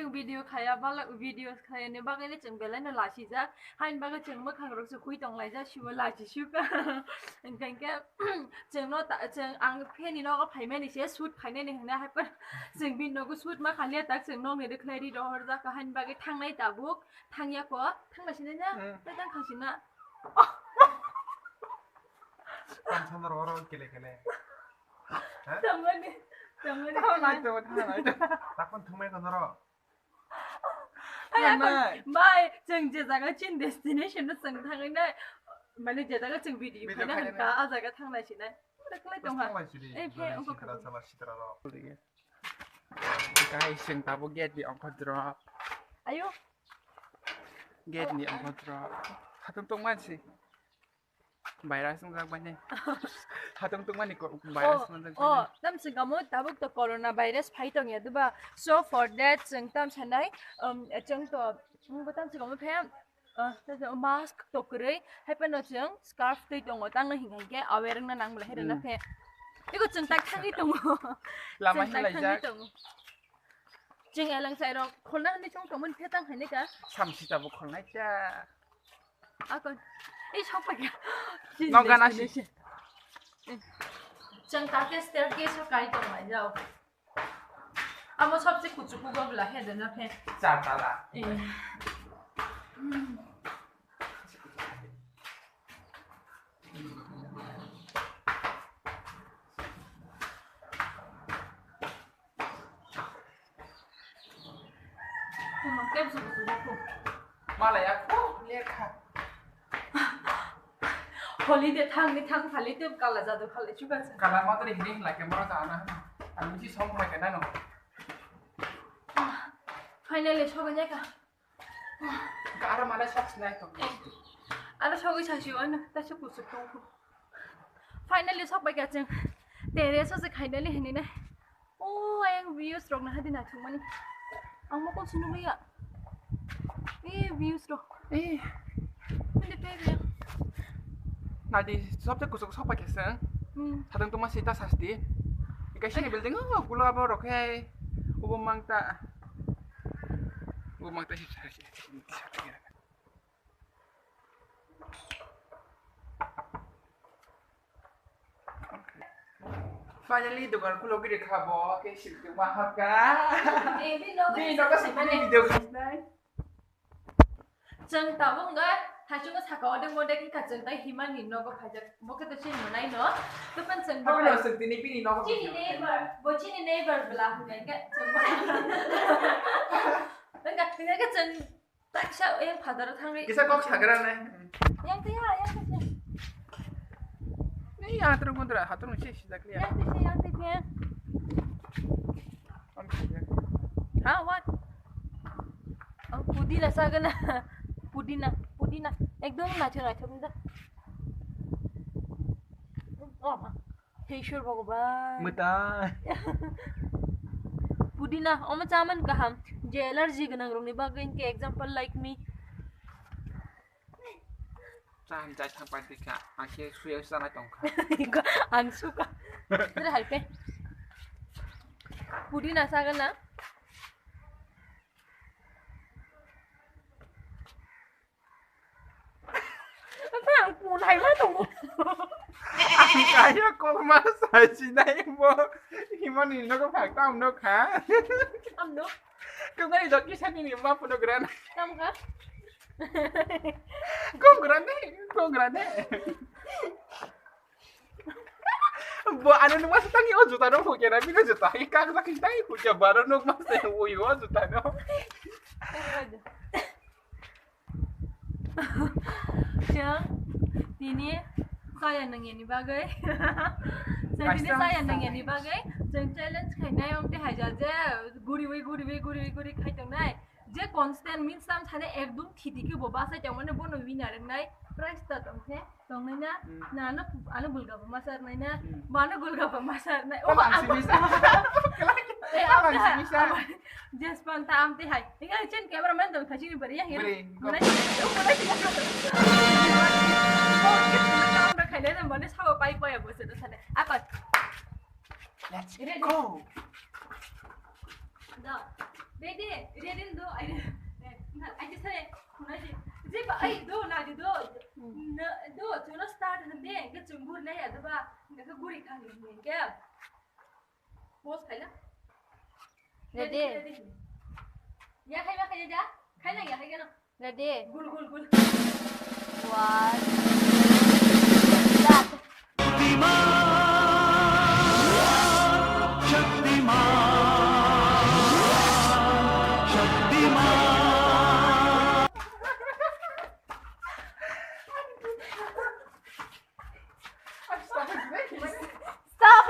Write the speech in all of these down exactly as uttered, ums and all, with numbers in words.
Video khaya bala, video khayani bagwi no chwng belai no lachijak. Haini bagwi chwng mwkhang rok se hui tong laijak, sibo lachi suk. Hinkhe chwng no ta, chwng ang pheni nogo phaimani se shoot khainani hwnwi hai phano chwng bini nogo shoot ma khaliya tak chwng nokni rwkhlai ri rohorjak. Haini bagwi thangnai tabuk, thangya ko, thangna sinai na, hmm, tei tang khasina. Tang sana ro ro kele kele. Ha? Tangmani, tangmani. Thangnai to, thangnai to. Takon thumai ko noro. Ay, Nang ako, nai. Bai, chwng je jaga chin destination no chwng thangwi nai. Mane je jaga chwng video video khaina khaina hwnka, nai. A jaga thangna sinai. Ore khlai tong ha. Thangna sidi, eh, phe, nang ongko sikra khlai. Chala sitra ro. Guys, chwng tabuk gate ni ongkho drop. Ayo. Gate ni ongkho drop. Hatung tong mansi. Virus wngjak bai ne. Hatung tungmani ko-, virus oh, wngjak bai oh, ne. Tam sing kamo tabuk to corona virus phai tong ya diba. So for that chwng tam sanai, um, chwng to, um, tam sing kamo phe, uh, mask to kwrwi, hai phano chwng scarf twi tongo, tang no hing hai khe aware wngna nang bwla hai rwna hmm phe. Iko chwng tak thangwi tongo. Lama chwng tak hinlai thangwi jak tongo. Chwng elang chai rok khulna hwnwi chwng tongmani phe tang hai ne ka. Samsi tabuk khulnai ta. Akon. Ei, sok paikha. Nong gana si. Destination. Chwng kake staircase o kai tong lai jao. Amo sobse kuchuku go bla he de na phe. Char tala. Eh. Malaya ko lekha. Holiday thangni thang phali te kala jadu khalai chuka se. Kala madri hini hla ke mora ta ana. Ani si som phai ke nano. Finally soga jaka. Gara mana sok sinai to. Ada sogi sasi wana ta se kusuk tong. Finally sok bai ka cheng. Terrace se khainali hini na. Oh, ayang views rok naha di naithok mani. Ang mokol sunu ya. Eh, views rok. Eh. Mende pe ya. Nadi, sobte kusuk sopa kesa. Hmm. Sadang tuma sita sasti. Ika sini building, oh, kulo abo rok hai. Ubo mangta. Ubo mangta si, si, si, si, si. Finally, dogan kulo giri khabo, ke shirke mahaka. Eh, bini nogo video khasinai. Chwng tabuk wngkha, thaichungo saka o de mode wngkha chwng tai himani nogo phaijak. Bo khe to chini mwnai no. Tuphan chwng bo hai. Chini neighbor, bo chini neighbor bwla hwnwi khe chwng bo. Wngkha, wngkha khe chwng Taksa yang phadaro thangwi. Kisa kok sagra nai. Yang tiya, yang tiya. Ni yang terung kontra, hatung si sida klia. Yang tiya, yang tiya. Ha, what? Oh, pudina sagana. Pudina, pudina. Ekdom nacho nacho da. Oh, ma. He Ishwar Bhagwan. Mwtai. Pudina, omo chaman kaham. Je allergy gwnang rokni bagwi hinkhe example like me. Chan chai thang pai dikha. Ang khe suya sana tongkha. Ang suka. Dere hai pe. Pudina saga na. Ang punai ma tongo. Ang kaya kok ma sai sinai mo. Himani nogo phak tam no kha. Am no. Kung ai dok kisa ni ma puno gran. Tam kha. Kung gran ne, kung gran ne. Bo ano numa sa tangi o juta no phukya na bino juta. Ikak sa kintai phukya baro numa sa uyo juta no. Chwng tini chaya nwngyani bagwi. Chwng tini chaya nwngyani bagwi chwng challenge khainai, omo twi haija je guriwi, guriwi, guriwi, guri khai tongnai. Je constant means tam sane ekdum thiti khe bo bachai tongmani bono winner wngnai. Prize ta tongkhe. Tongnai na? Hmm. Na ano, ano gulgapa masa rwnai na? Hmm. Bo ano gulgapa masa rwnai. Oh, ang simi sa. Eh, ang simi sa. Jespan ta amte hai. Inga chen camera man dong thachini bari ya. Bari. Mana? Mana? Khaina na mane sawa pai pai abo se to sane. Akot. Let's go. Da. Ready, ready do, ai, ai, ai, sai, kunai di. Jeba, ai, do, na di do. Na, do, chuno start hande, ke chungur na ya do ba, ke guri khang ni ke. Pause khaila. Ready? Ready, ready. Ya khai ba khai ja. Khai na ya khai na. Ready? Gul, gul, gul. One. Start. Stop.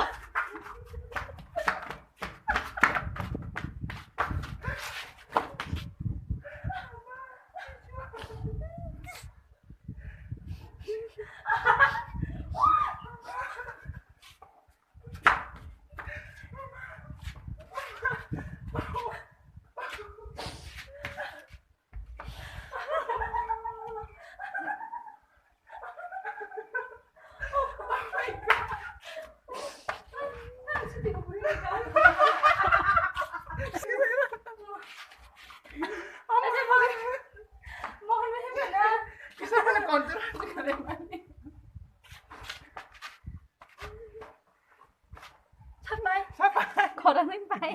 Sapai. Sapai. Khoroknwi pai.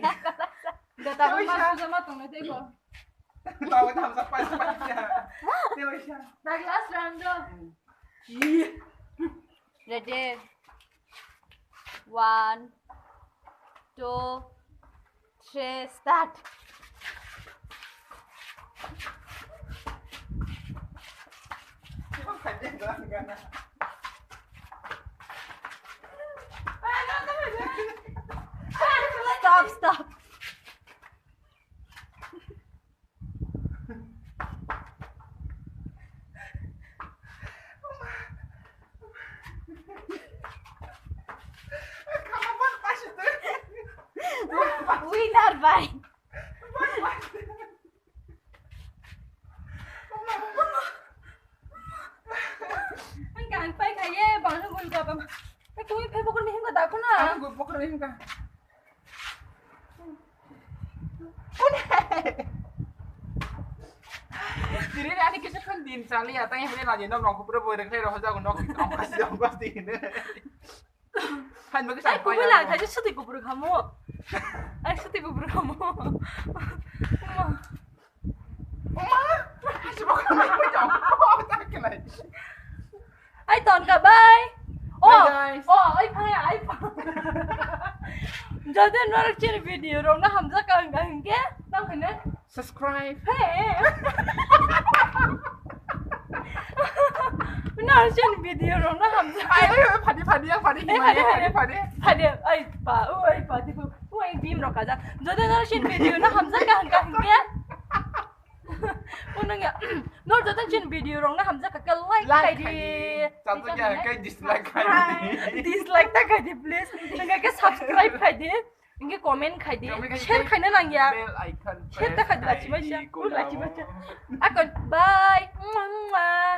Gata bo ma suja ma tongnai tei bo. Tawi thamsa pai pai ya. Tei bai sa. Dak last round do. Ready. One, two, three, start. Stop, stop. Winner bai. Ang kan pai khaye bang gul ka ba. Tumi phai pokor mihim ka dakho na. Ang gul pokor mihim ka. Tini ani kisa khan din chali ya, tang hene lagi nok nongkho pura boy rekhlai rohor jago nok nongkho si nongkho si hene. Han bagi. Ai, sampai kubui ya. Lang khaji suti kubur khamu. Ai, suti kubur khamu. Uma. Uma. Hasi bokor mai jong. Oh, tak kena. Ai, ton ka, bye. Oh, bye, guys. Oh, ai, phai, ai, phai. Jodi norok chini video rok na hamjak ang, ang ke, tang kene. Subscribe. Hey. Norok chini video rok na hamjak. Ai, ai, ai, phadi, phadi, yang phadi, eh, himani, phadi, phadi, phadi, phadi. Phadi, ai, pa, oi, phadi, oi, bim rok aja. Jodi norok chini video na hamjak ang, ang ke. Unang ya, nor joto chin video rok na hamjak ka like khai di. Like khai di. Chapsa kya khai, dislike khai di. Dislike ta khai di, please. Nang ka subscribe khai di. Nang comment khai di. Comment khai di. Share khai na nang ya. Bell icon share ta khai di, press lachi ma sha. Khai di, lachi ma sha. Akon, bye. Mwah, mwah.